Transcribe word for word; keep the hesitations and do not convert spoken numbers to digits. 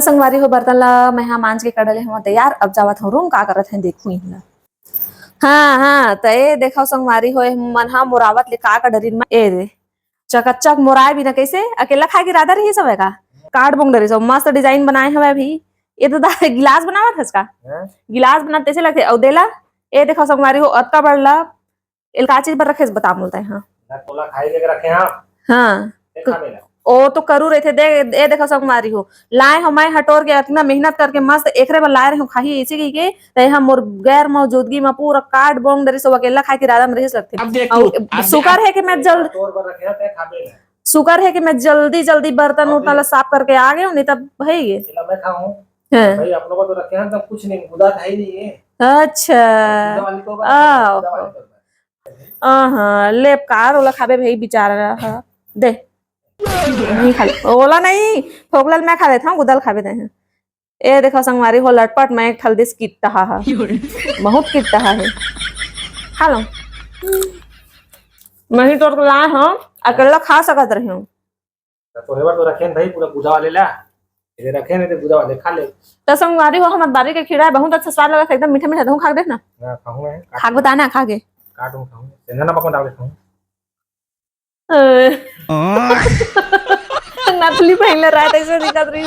संगवारी हो, बर्तन ला मैं हा मांज के कर डले हूँ तैयार। अब जावत हूँ रूम, का करत हैं देखू इनला। हाँ हाँ, त ए देखो संगवारी हो, ए मन हा मोरावत ले का का डरिन म, ए दे चकचक मोराए बिना कैसे अकेला खाए के इरादा रही सब का। काट बोंग डरिस हो, मस्त डिजाइन बनाए हवे अभी। ए तो दा गिलास बनावत हस का? हैं? गिलास बनात तैसे लगथे। अउ देला, ए देखो संगवारी हो, अतका बड़ ला एल का चीज बर रखे बता मोलता है। हाँ, ना तोला खाई लेके रखे हाँ। हाँ। ए खा बेला। ओ तो करू रहिथे दे। ए देखो संगवारी हो, लाए हो मैं हटोर के अतना मेहनत करके मस्त एकरे बर लाए रहे खाही ऐसे कही के, ते हम मोर गैर मौजूदगी में पूरा काट बोंग डरिस हो, अकेला खाए के इरादा में रहिस लगथे। अब देख अउ तू, अब सुकर है कि मैं जल्द तोर बर रखे हैं, ते खा बेला। सुकर है कि मैं जल्दी जल्दी बर्तन अभी उर्तन ला साफ करके आ गए हूँ, नहीं तब भाई ये। चला मैं खाऊं। हाँ। भाई आप लोगों को तो रखे हैं, तब कुछ नहीं, गुदा था ही नहीं है। अच्छा। गुदा वाली को बस, आ, गुदा वाली को बस। हाँ, लेप कार ओला खाबे भाई बेचारा हा। दे। नहीं खा ले। ओला नहीं, फोकलल मैं खा लेता हूँ, गुदल खाबे दे हैं। ए देखो संगवारी हो, लटपट मैं एक ठल दिस किट्टा हा। बहुत किट्टा हा है। खा लो। मैं ही तोर ला हूँ, अकेला खा सकत रही हूँ। त तोरे बर तो रखे हैं भाई, पूरा गुदा वाले ला। इधर रखे हैं, नहीं तो गुदा वाले खा ले। त संगवारी हो, हमर बारी के खीरा है, बहुत अच्छा स्वाद लगा, एकदम मीठा मीठा। तहूँ खा के देख ना। ना खाऊं मैं, काट खा के बता ना, खा के। काटूं खाऊं, सेंधा नमक में डाल के खाऊं। अ। नथली पहले रात ऐसे दिखत रही।